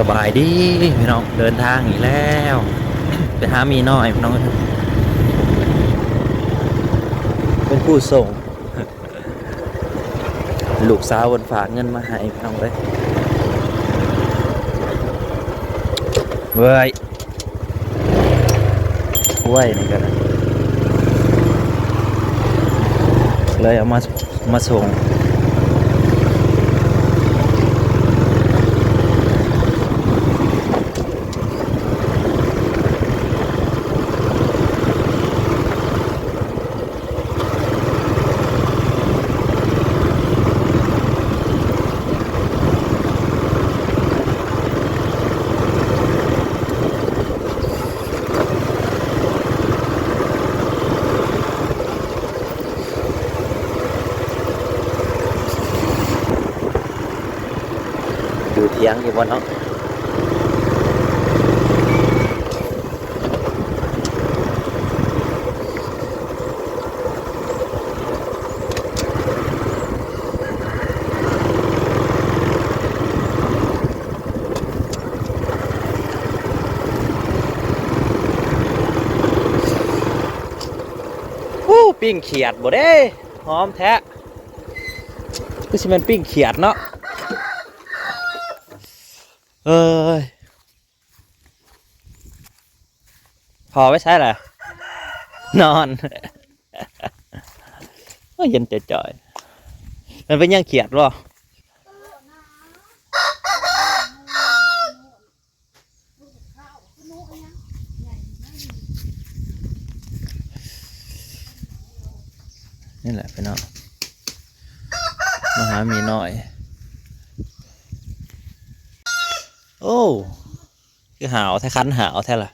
ສະບາຍດີພີ່ນ້ອງ ເດີນທາງອີກແລ້ວ ໄປຫາໝີນ້ອຍພີ່ນ້ອງ ເປັນຜູ້ສົ່ງ ລູກສາວເພິ່ນຝາກເງິນມາໃຫ້ພີ່ນ້ອງເອີຍ ເວີ້ຍ ກ້ວຍນີ້ກໍໄດ້ ເລີຍເອົາມາ ມາສົ່ງ. ຢູ່ຖຽງຢູ່ບໍ່ເນາະ? ໂອ້ ປີ້ງຂຽດບໍ່ເດ້ ຫອມແທ້ ຄືຊິແມ່ນປີ້ງຂຽດເນາະ ເອີຍ. ພໍ່ໄປໃສລະ? ນອນ. ໂອ້ຍ ເຢັນຈ່ອຍໆ. ມັນເປັນຫຍັງ ຄຽດບໍ່? ນີ້ແຫຼະພີ່ນ້ອງ ມາຫາໝີນ້ອຍ. ໂອ້ ຄືຫາວແທ້ ຄັນຫາວແທ້ລະ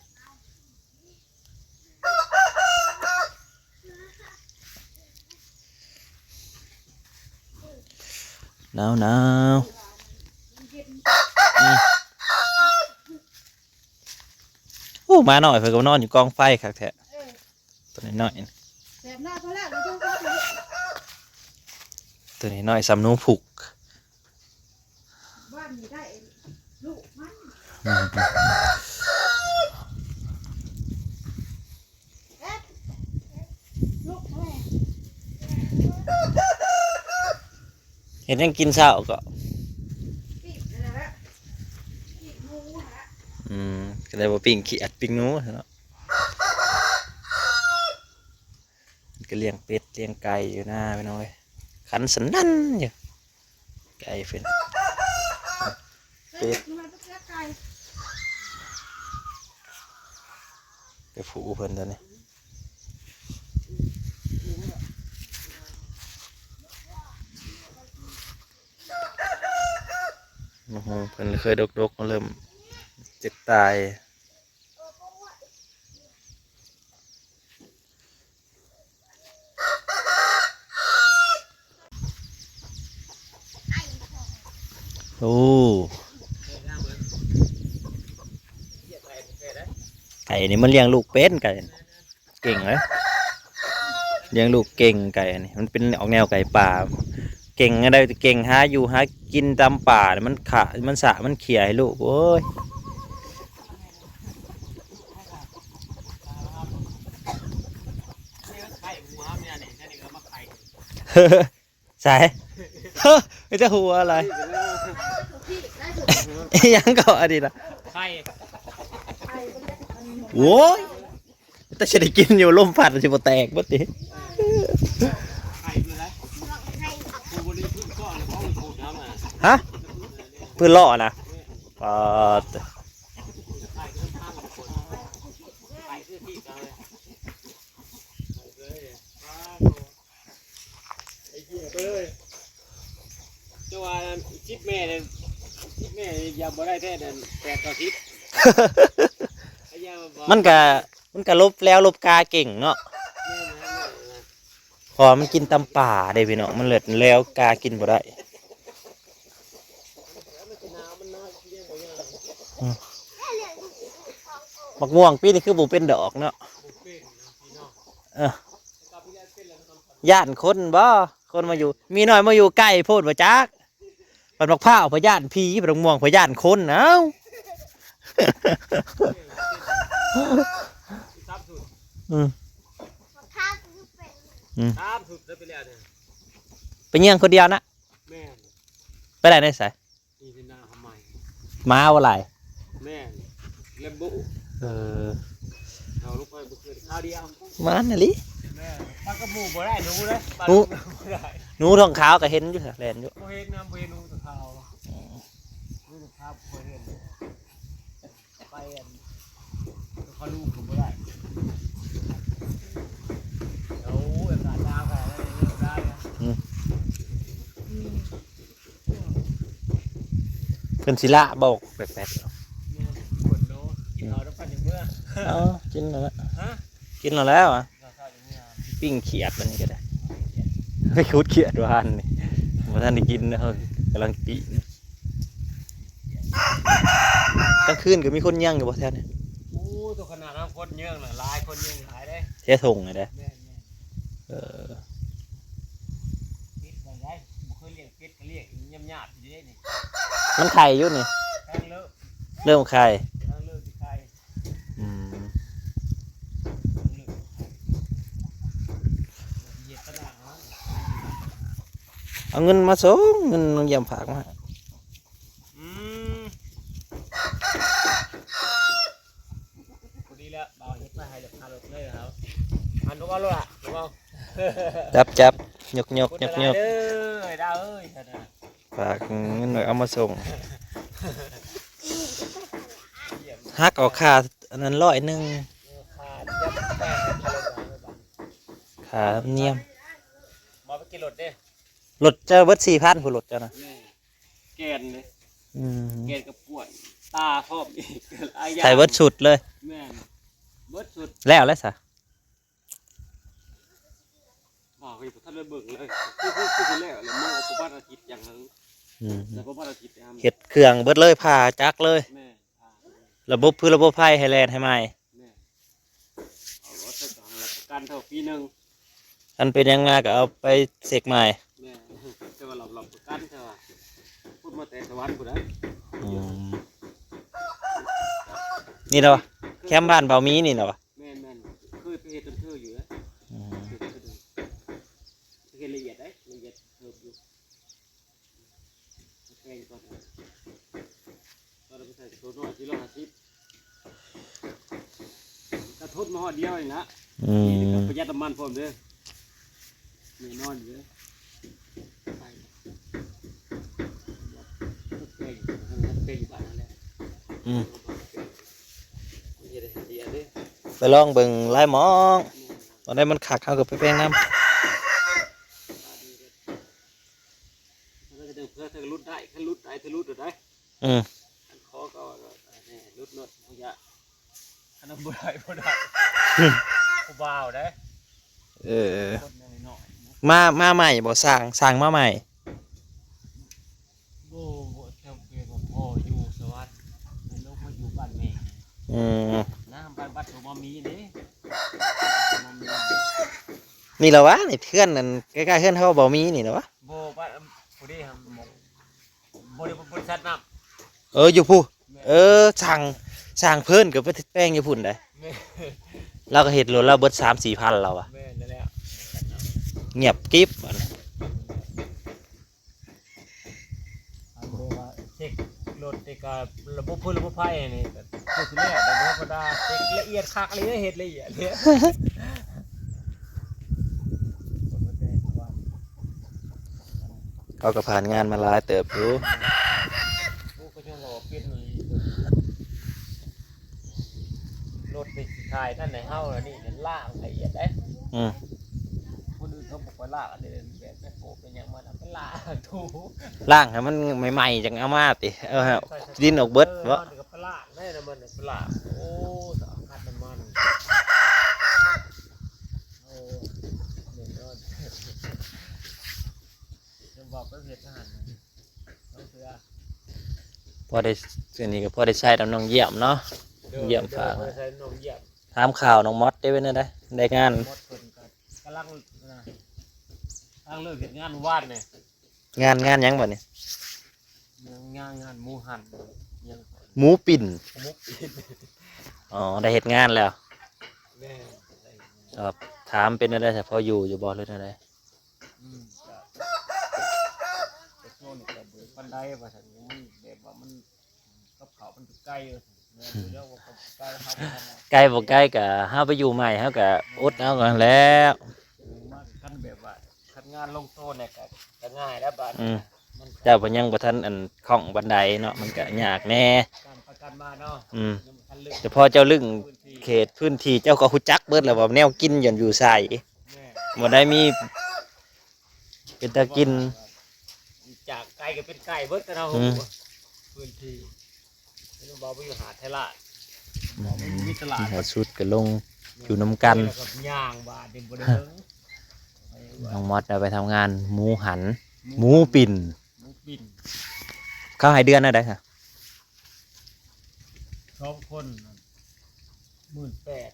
ໜາວໆ. ອືມ ໂອ້ ໝານ້ອຍເພິ່ນກໍມານອນຢູ່ກອງໄຟຄັກແທ້ ໂຕນ້ອຍໆ ແສບໜ້າເພິ່ນແລ້ວ ໂຕນ້ອຍໆ ສ່ຳໜູພຸກ. ບ້ານນີ້ໄດ້ລູກມັນ ອືມ ເອັດ ລູກແມ່ ເຮັດຫຍັງກິນເຊົ້າກໍ? ປີ້ງນັ້ນແຫຼະ ປີ້ງໜູຫັ້ນແຫຼະ. ອືມ ກໍໄດ້ບໍ່ປີ້ງຂຽດ ປີ້ງໜູເນາະ. ກໍລ້ຽງເປັດລ້ຽງໄກ່ຢູ່ນາພີ່ນ້ອງເອີຍ ຄັນສະນັ້ນຢູ່ ໄກ່ເພິ່ນ ເປັດ ໄປຜູເພິ່ນຕົວນີ້ ໂອ້ໂຫ ເພິ່ນເຄີຍດົກໆ ເລີ່ມຈະຕາຍ. ໂອ້ ໄກ່ນີ້ມັນລ້ຽງລູກເປັນ ໄກ່ ເກັ່ງເລີຍ ລ້ຽງລູກເກັ່ງໄກ່ອັນນີ້ ມັນເປັນອອກແນວໄກ່ປ່າ ເກັ່ງໄດ້ ເກັ່ງຫາຢູ່ຫາກິນຕາມປ່າ ມັນຂະ ມັນສະ ມັນເຂ້ຍໃຫ້ລູກ ໂອ້ຍ ໃສ ມີແຕ່ຫົວອະໄລ ອີ່ຫຍັງກໍອັນນີ້ນະ ໄຂ່ ໂອ້ຍ ແຕ່ຊິໄດ້ກິນຢູ່ ລົມພັດຊິບໍ່ແຕກເບິດຕິ ຮະ ພື້ນເລາະນະ ປາດ ເຈົ້າວ່າສິບແມ່ນີ້ ສິບແມ່ນີ້ຢາກບໍ່ໄດ້ແທ້ນັ້ນ ແປດຕໍ່ສິບ ມັນກະ ມັນກະຫຼົບແລ້ວຫຼົບກາເກັ່ງເນາະ ແມ່ນແລ້ວ ເພາະວ່າມັນກິນຕາມປ່າເດ້ພີ່ນ້ອງ ມັນເລີດແລ້ວກາກິນບໍ່ໄດ້. ອືມ ໝາກມ່ວງປີນີ້ຄືບໍ່ເປັນດອກເນາະ ເອີ ຢ້ານຄົນບໍ ຄົນມາຢູ່ ໝີນ້ອຍມາຢູ່ໃກ້ໂພດບໍ່ຈັກ ບັດໝາກພ້າວເພິ່ນຢ້ານຜີ ບັດໝາກມ່ວງເພິ່ນຢ້ານຄົນ ເອົ້າ ສາມຊຸດ ອືມ ອືມ ສາມຊຸດໄດ້ໄປແລ້ວນີ້ ໄປຍ່າງຄົນດຽວນະ. ແມ່ນ ໄປໄດ້ໃນໃສ? ນີ້ເປັນນາຄຳໃໝ່ ໝາບໍ່ຫຼາຍ. ແມ່ນ ແລມໂບ ເອີ ເອົາລົງໄປບໍ່ເກີນຄາວດຽວ ມັນອີ່ຫຼີ. ແມ່ນ ປາກະໝູ່ບໍ່ໄດ້ ໜູເດ້ ປາກະໝູ່ບໍ່ໄດ້. ໜູທອງຂາວກໍເຫັນຢູ່ ແລ່ນຢູ່ ບໍ່ເຫັນນຳ ບໍ່ເຫັນໜູທອງຂາວ. ອືມ ໜູທອງຂາວບໍ່ເຫັນ ໄປອັນ ເຂົາລູກກໍບໍ່ໄດ້. ໂອ້ຍ ອາກາດໜາວຂະໜາດນັ້ນເລີກໄດ້. ອືມ ອືມ ເພິ່ນຊິລະບໍ່ແປກໆ. ແມ່ນ ຄົນເນາະ ກິນເຂົ້ານຳກັນຈັ່ງເມືອ. ເອົາ ກິນແລ້ວ ຮະ ກິນແລ້ວແຫຼະ ກິນເຂົ້າຈັ່ງເມືອ. ປີ້ງຂຽດ ອັນນີ້ກໍໄດ້ ໄປຂຸດຂຽດວານນີ້ ບໍ່ທັນໄດ້ກິນເນາະ ກຳລັງປີ້ງ. ກາງຄືນກໍມີຄົນຍ່າງຢູ່ບໍ່ແຖວນີ້? ໂອ້ ຕົວຂະໜາດເຮົາຄົນຍ່າງນະ ຫຼາຍ ຄົນຍ່າງຫຼາຍເດ້ ແຖວທົ່ງນີ້ເດ້. ແມ່ນໆ ເອີ ເປັດກໍໄດ້ ບໍ່ເຄີຍລ້ຽງເປັດກໍລ້ຽງ ຍາດໆຢູ່ເດ້ນີ້. ມັນໄຂ່ຢູ່ນີ້ ກຳລັງເລີ່ມ ເລີ່ມໄຂ່ ກຳລັງເລີ່ມຊິໄຂ່. ອືມ ເອົາເງິນມາສົ່ງ ເງິນນ້ອງຢ້ຽມຝາກມາໃຫ້. ອືມ ພໍດີແລ້ວ ບ່າວເຮັດມາໃຫ້ແລ້ວ ຄ່າລົດເລີຍເຮົາ. ອັນ ເອົາໂລດລະ ເອົາ ຈັບໆ ຍົກໆ ຍົກໆ ເດີ ດາວເອີຍ ຫັ້ນນະ. ຝາກເງິນໄວ້ເອົາມາສົ່ງ ຫັກອອກຄ່າອັນນັ້ນຮ້ອຍໜຶ່ງ ຄ່າທຳນຽມ. ບໍ່ໄປກິນລົດເດ້ ລົດເຈົ້າເບິດສີ່ພັນພຸ້ນ ລົດເຈົ້ານະ. ແມ່ນ ແກ່ນເດ້ ອືມ ແກ່ນກັບກວນຕາພ້ອມອີກ ຫຼາຍຢ່າງ ໃສ່ເບິດຊຸດເລີຍ. ແມ່ນ ເບິດຊຸດ ແລ້ວແຫຼະຊະ. ບໍ່ ເຮົາບໍ່ທັນໄດ້ເບິ່ງເລີຍ ຄື ຄື ຄືຊິແລ້ວແຫຼະ ມື້ປະມານອາທິດຢ່າງໜຶ່ງ. ອືມ ແລ້ວປະມານອາທິດ ເຮັດເຄື່ອງເບິດເລີຍ ຜ່າຈັກເລີຍ. ແມ່ນ ຜ່າ ລະບົບ ຄືລະບົບໄຟໃຫ້ແລ່ນໃຫ້ໃໝ່. ແມ່ນ ເອົາ ເອົາໃສ່ກະຮັງ ຮັບປະກັນເທົ່າປີໜຶ່ງ ຄັນເປັນຫຍັງມາກໍເອົາໄປເຊັກໃໝ່. ແມ່ນ ແຕ່ວ່າຮັບ ຮັບປະກັນ ແຕ່ວ່າພຸ້ນມາແຕ່ສະຫວັນພຸ້ນນະ. ອືມ ນີ້ລະວະ ແຄມບ້ານເບົາມີນີ້ລະວະ. ແມ່ນໆ ເຄີຍໄປເຮັດນຳເທີຢູ່ເດ້. ອືມ ເຮັດລະອຽດໄດ໋ ລະອຽດເຕີບຢູ່ ແປງກ່ອນ ຕອນນັ້ນໄປໃສ່ໂຕນ້ອຍ ສີ່ຮ້ອຍຫ້າສິບ ກະທົນມາຮອດດຽວນີ້ລະ. ອືມ ປະຢັດນ້ຳມັນພ້ອມເດີ ແນ່ນອນເດີ. ໄປ ແປງ ແປງຢູ່ບ້ານນັ້ນແຫຼະ. ອືມ ໄປລອງເບິ່ງຫຼາຍໝ່ອງ ບ່ອນໃດມັນຄັກ ເຮົາກໍໄປແປງນຳ. ເພື່ອ ເພື່ອ ເພື່ອຫຼຸດໄດ້ ຄັນຫຼຸດໄດ້ ເທື່ອຫຼຸດໄດ້. ອືມ ຄັນຂໍກໍ ເອີ ຫຼຸດລົດ ບໍ່ຢາກ ຄັນບໍ່ໄດ້ ບໍ່ໄດ້ ຜູ້ບ່າວເດ້. ເອີ ຄົນນ້ອຍໆ ມາ ມາໃໝ່ບໍ່? ສ້າງ ສ້າງມາໃໝ່. ບໍ່ ບໍ່ ແຕ່ວ່າພໍ່ຢູ່ສະຫວັນ ແລ້ວລົງມາຢູ່ບ້ານແມ່. ອືມ ນະ ບ້ານ ບ້ານໂຕມາມີເດ້ ມາມີ. ນີ້ລະວະ ນີ້ເຮືອນນັ້ນ ໃກ້ໆເຮືອນເຮົາບໍ່ມີນີ້ລະວະ. ບໍ່ ບ້ານ ຜູ້ໃດຫາ ບໍ່ ບໍ່ໄດ້ບໍລິສັດນ້ຳ. ເອີ ຢູ່ພຸ້ນ. ແມ່ນ ເອີ ຊ່າງ ຊ່າງເພິ່ນກໍໄປແປງຢູ່ພຸ້ນໄດ໋. ແມ່ນ ລາວກໍເຮັດໂລດລາວເບິດສາມສີ່ພັນລາວວ່າ. ແມ່ນແລ້ວ ງຽບກິບ. ອັນນີ້ວ່າເຊັກລົດນີ້ກໍລະບົບຟືນລະບົບໄຟນີ້ກໍຄືຊິແລ້ວ ບໍ່ທຳມະດາ ເຊັກລະອຽດຄັກເລີຍ ເຮັດລະອຽດເລີຍ. ເຂົາກໍຜ່ານງານມາຫຼາຍເຕີບຢູ່. ໂອ້ ກໍຍັງວ່າເປັນອີ່ຫຼີ ລົດນີ້ຊິຂາຍນັ້ນໃຫ້ເຮົາ ອັນນີ້ລ້າງລະອຽດເດ້. ອືມ ຄົນອື່ນເຂົາບໍ່ຄ່ອຍລ້າງ ອັນນີ້ແບບແມ່ໂກເປັນຫຍັງມານຳໄປລ້າງ ຖູ ລ້າງໃຫ້ມັນໃໝ່ໆ ຈັ່ງເອົາມາຕິ. ເອີ ດິນອອກເບິດເບາະ. ເອີ ມັນກໍໄປລ້າງໄດ້ລະ ມັນໄປລ້າງ. ໂອ້ ສະອາດຄັດນ້ຳມັນ. ໂອ້ ແນ່ນອນ ຈະບອກໄປເຮັດອາຫານ ເອົາເທື່ອ ພໍໄດ້ ອັນນີ້ກໍພໍໄດ້ໃຊ້ນຳນ້ອງຢ້ຽມເນາະ. ໂດຍ ຢ້ຽມ ໂດຍ ຝາກ ພໍໄດ້ໃຊ້ນ້ອງຢ້ຽມ. ຖາມຂ່າວນ້ອງມອດເດ້ ເປັນແນວໃດ? ໄດ້ງານ ມອດເພິ່ນກໍກຳລັງ ກຳລັງເລີກເຮັດງານມື້ວານນີ້. ງານ ງານຫຍັງບັດນີ້? ງ ງານ ງານໝູຫັນ ຫຍັງ ໝູປິ່ນ ໝູປິ່ນ ອໍ ໄດ້ເຮັດງານແລ້ວ. ແມ່ນ ໄດ້ເຮັດງານ. ເອີ ຖາມເປັນແນວໃດ ພໍຢູ່ຢູ່ບໍ່ ຫຼືແນວໃດ? ອືມ ກະ ກະຊ່ວງນີ້ກະບໍ່ປານໃດວ່າຊັ້ນ ມັນແບບວ່າມັນ ກັບເຂົາມັນຢູ່ໄກ ວ່າຊັ້ນ ແມ່ນຢູ່ແລ້ວວ່າກັບໄກ ເຮົາບໍ່ທັນ ໄກບໍ່ໄກກະເຮົາໄປຢູ່ໃໝ່ ເຮົາກະອົດເອົາຫັ້ນແຫຼະ. ມາຄັນແບບວ່າ ຄັນງານລົງໂຕແດ່ກະ ກະງ່າຍແລ້ວບາດນີ້. ອືມ ມັນ ເຈົ້າເພິ່ນຍັງບໍ່ທັນອັນຄ່ອງປານໃດເນາະ ມັນກະຍາກແດ່ ການໄປການມາເນາະ. ອືມ ຍັງບໍ່ທັນເລິກ ແຕ່ພໍເຈົ້າລຶ້ງພື້ນທີ່ ເຂດພື້ນທີ່ ເຈົ້າກະຮູ້ຈັກເບິດແລ້ວວ່າແນວກິນຢູ່ໃສ. ແມ່ນ ບໍ່ໄດ້ມີເປັນຕາກິນ ຈາກໄກກະເປັນໃກ້ເບິດ ແຕ່ເຮົາ ອືມ ຮູ້ພື້ນທີ່. ເຫັນບໍ່ ບໍ່ຢູ່ຫາດໄທລາດ ອືມ ບໍ່ມີຕະຫຼາດ ໃຫ້ສຸດກະລົງຢູ່ນຳກັນ ແລ້ວກະຍ່າງບາດນີ້ບໍ່ໄດ້ເບິ່ງ. ນ້ອງມອດໄດ້ໄປທຳງານໝູຫັນ ໝູ ໝູ ຫັນ ປິ່ນ ໝູປິ່ນ. ເຂົາໃຫ້ເດືອນເທົ່າໃດຄະ? ສອງຄົນ ໝື່ນແປດ.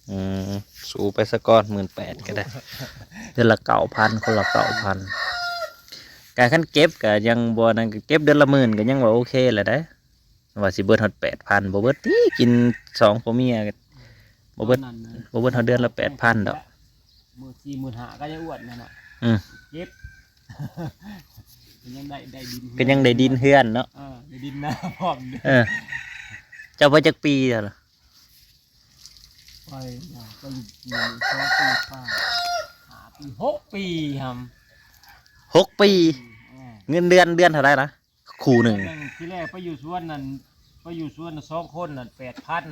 ອືມ ສູ້ໄປສາກ່ອນ ໝື່ນແປດກະໄດ້ ເດືອນລະເກົ້າພັນ ຄົນລະເກົ້າພັນ. ກະຄັນເກັບກະຍັງບໍ່ນັ້ນ ກະເກັບເດືອນລະໝື່ນກະຍັງວ່າໂອເຄແລ້ວເດ້. ວ່າຊິເບິດຮອດແປດພັນ ບໍ່ເບິດຕິ ກິນສອງຜົວເມຍ ບໍ່ເບິດ ຕອນນັ້ນນະ ບໍ່ເບິດຮອດເດືອນລະແປດພັນດອກ. ມື້ສີ່ໝື່ນຫ້າກະຍັງອ້ວນນັ້ນນະ. ອືມ ເກັບ ກະຍັງໄດ້ ໄດ້ດິນ ກະຍັງໄດ້ດິນເຮືອນເນາະ. ເອີ ໄດ້ດິນນາພ້ອມ. ເອີ ເຈົ້າໄປຈັກປີແລ້ວລະ? ໄປ ໄປຢູ່ປີສອງປີປາຍ ຫ້າປີ ຫົກປີຫຳ. ຫົກປີ ເອີ ເງິນເດືອນ ເດືອນເທົ່າໃດລະ? ຄູ່ໜຶ່ງ ເດືອນໜຶ່ງ ທີແລກໄປຢູ່ສວນນັ້ນ ໄປຢູ່ສວນສອງຄົນນັ້ນແປດພັນ.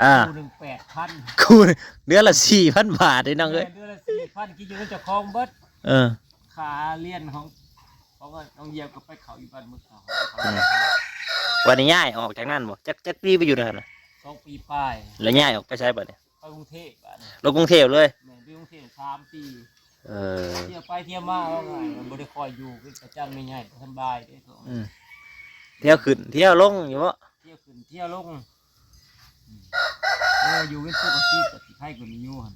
ອ່າ ຄູ່ໜຶ່ງແປດພັນ ຄູ່ເດືອນລະສີ່ພັນບາດ ພີ່ນ້ອງເອີຍ. ແມ່ນ ເດືອນລະສີ່ພັນ ກິນຢູ່ນຳເຈົ້າຂອງເບິດ. ເອີ ຄ່າຮຽນຂອງ ຂອງນ້ອງຢຽບກະໄປເຂົ້າຢູ່ບ້ານເມືອງເກົ່າ. ອືມ ບາດນີ້ຍ້າຍອອກຈາກນັ້ນບໍ່? ຈັກ ຈັກປີໄປຢູ່ນັ້ນນະ? ສອງປີປາຍ. ແລ້ວຍ້າຍອອກໄປໃສບາດນີ້? ໄປກຸງເທບບາດນີ້ ລົງກຸງເທບເລີຍ. ແມ່ນ ໄປກຸງເທບສາມປີ. ເອີ ທ່ຽວໄປທ່ຽວມາ ເວົ້າງ່າຍ ມັນບໍ່ໄດ້ຄ່ອຍຢູ່ເປັນປະຈຳ ແມ່ໃຫຍ່ບໍ່ສະບາຍເດ້. ອືມ ທ່ຽວຂຶ້ນທ່ຽວລົງຢູ່ບໍ? ທ່ຽວຂຶ້ນທ່ຽວລົງ. ອືມ ເອີ ຢູ່ເປັນປົກກະຕິກະຊິໄຄກວ່ານີ້ຢູ່ຫັ້ນ.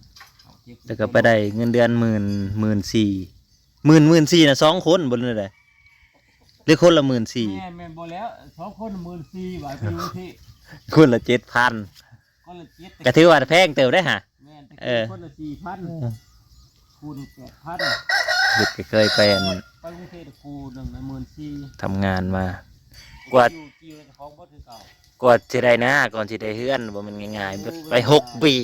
ແລ້ວກະໄປໄດ້ເງິນເດືອນໝື່ນ ໝື່ນສີ່ ໝື່ນ ໝື່ນສີ່ນະ ສອງຄົນບໍ່ ຫຼືໃດ ຫຼືຄົນລະໝື່ນສີ່? ແມ່ນ ແມ່ນ ບໍ່ແລ້ວ ສອງຄົນໝື່ນສີ່ບາດ ໄປຢູ່ທີ່ ຄົນລະເຈັດພັນ. ຄົນລະເຈັດ ກະຖືວ່າແພງເຕີບໄດ໋ຫະ. ແມ່ນ ເອີ ຄົນລະສີ່ພັນ ເອີ ຄູນແປດພັນ. ເຮັດກະເຄີຍໄປອັນ ໄປກຸງເທບຄູ່ໜຶ່ງນະ ໝື່ນສີ່ ທຳງານມາ ກວ່າ ຢູ່ ຢູ່ເຈົ້າຂອງບໍ່ຄືເກົ່າ. ກວ່າຊິໄດ້ນາ ກ່ອນຊິໄດ້ເຮືອນ ບໍ່ແມ່ນງ່າຍໆ ໂອ້ຍ ເບິດໄປຫົກປີ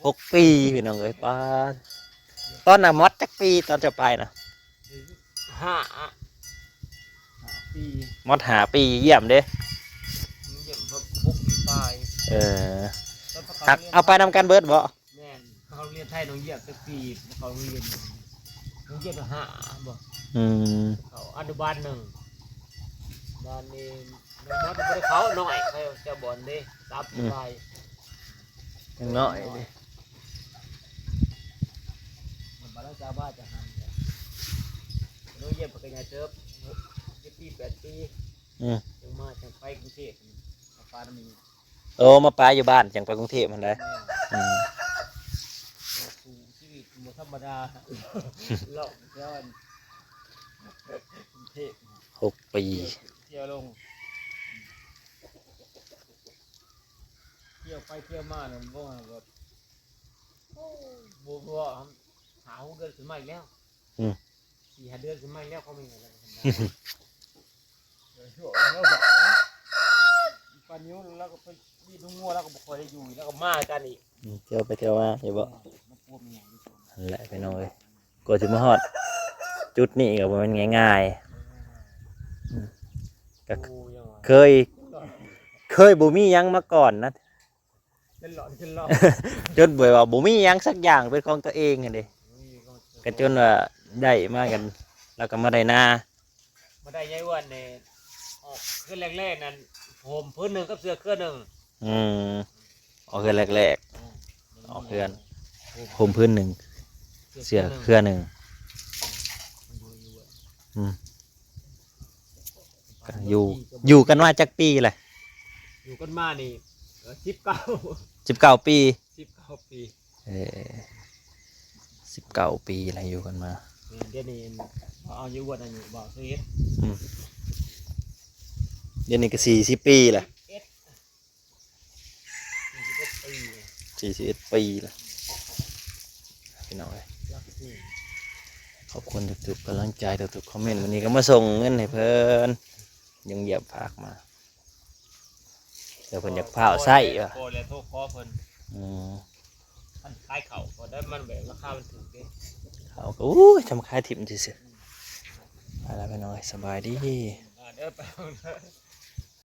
ຫົກປີ ພີ່ນ້ອງເອີຍ. ປາດ ຕອນນັ້ນມອດຈັກປີ ຕອນເຈົ້າໄປນະ? ຫ້າ ຫ້າປີ. ມອດຫ້າປີ ຢ້ຽມເດ້ ຢ້ຽມຫົກປີປາຍ. ເອີ ຕອນປະການ ເອົາໄປນຳກັນເບິດບໍ? ແມ່ນ ເຂົາຮຽນໄທ ນ້ອງຢຽບຈັກປີ ເຂົາຮຽນ ນ້ອງຢຽບຫ້າບໍ? ອືມ ເຂົາອະນຸບານໜຶ່ງ ບາດນີ້ນ້ອງມອດບໍ່ໄດ້ເຂົ້າ ນ້ອຍ ເຂົາເຈົ້າບອນເດ້ ສາມປີ ອືມ ປາຍ ຍັງນ້ອຍເດ້. ມັນບາດລະຈາວບ້າຈະຫັນ ນ້ອງຢຽບກະໃຫຍ່ເຕີບ ເຈັດປີ ແປດປີ. ອືມ ຈັ່ງມາ ຈັ່ງໄປກຸງເທບ ມາປະນຳແມ່. ໂອ້ ມາປະຢູ່ບ້ານ ຈັ່ງໄປກຸງເທບຫັ້ນໃດ໋. ແມ່ນ ອືມ ສູ້ຊີວິດບໍ່ທຳມະດາ ເລາະແຖວອັນກຸງເທບ ຫົກປີ ທ່ຽວຂຶ້ນທ່ຽວລົງ ທ່ຽວໄປທ່ຽວມານະ ບໍ່ວ່າແບບ ໂອ້ ບໍ່ ບໍ່ຫາຫົກເດືອນຂຶ້ນມາອີກແລ້ວ. ອືມ ສີ່ຫ້າເດືອນຂຶ້ນມາແລ້ວ ເຂົາມີຫຍັງແລ້ວ ເອີ ຊ່ວງແລ້ວບາດ ປານິວລາວກະໄປລີດຫົວງົວ ລາວກະບໍ່ຄ່ອຍໄດ້ຢູ່ ລາວກະມາກັນອີກ. ອືມ ທ່ຽວໄປທ່ຽວມາຢູ່ບໍ? ເອີ ມັນປົວມີຫຍັງຢູ່ ຫັ້ນແຫຼະ ພີ່ນ້ອງເອີຍ. ກວ່າຊິມາຮອດຈຸດນີ້ກະບໍ່ແມ່ນງ່າຍໆ ອືມ ກະ ໂອ້ ຍັງວ່າ ເຄີຍ ເຄີຍບໍ່ມີຫຍັງມາກ່ອນນະ. ເປັນຫຼອນ ເປັນຫຼອນ ຈົນແບບວ່າບໍ່ມີຫຍັງສັກຢ່າງເປັນຂອງຕົວເອງຫັ້ນເດ້ ບໍ່ມີຂອງຕົວເອງ ກະຈົນວ່າໄດ້ມາກັນ ແລ້ວກະມາໄດ້ນາ ມາໄດ້ຍາຍອ້ວນນີ້ ອອກເຮືອນແລກໆນັ້ນ ໂຮມພື້ນໜຶ່ງກັບເສື້ອເຄືອໜຶ່ງ. ອືມ ອອກເຮືອນແລກໆ ອືມ ອອກເຮືອນ ໂຮມ ໂຮມພື້ນໜຶ່ງ ເສື້ອເຄືອໜຶ່ງ ມັນຢູ່ ຢູ່ ອືມ ກະຢູ່ ຢູ່ກັນມາຈັກປີແຫຼະ? ຢູ່ກັນມານີ້ ເອີ ສິບເກົ້າ ສິບເກົ້າປີ ສິບເກົ້າປີ. ເອີ ສິບເກົ້າປີແລ້ວຢູ່ກັນມາ. ແມ່ນ ດຽວນີ້ເອົາຢູ່ອວດອາຍຸບໍ່ ຊາວເອັດ ອືມ ດຽວນີ້ກໍສີ່ສິບປີລະ ສີ່ສິບເອັດປີ ສີ່ສິບເອັດປີລະ ພີ່ນ້ອງເອີຍ. ຂອບຄຸນທຸກໆກຳລັງໃຈ ທຸກໆຄອມເມັນ. ມື້ນີ້ກໍມາສົ່ງເງິນໃຫ້ເພິ່ນ ລຸງຢຽບຝາກມາ ແຕ່ເພິ່ນຢາກຟ້າວໃຊ້ວ່າ ໂທ ແລ້ວໂທຂໍເພິ່ນ ອືມ ຄັນຂາຍເຂົ້າກໍໄດ້ ມັນແບບລາຄາມັນຖືກເດ້ ເຂົ້າກໍ ໂອ້ຍ ທຳຂາຍຖິ້ມຊື່ໆ. ໄປລະພີ່ນ້ອງເອີຍ ສະບາຍດີ ອ່າ ເດີ ໄປ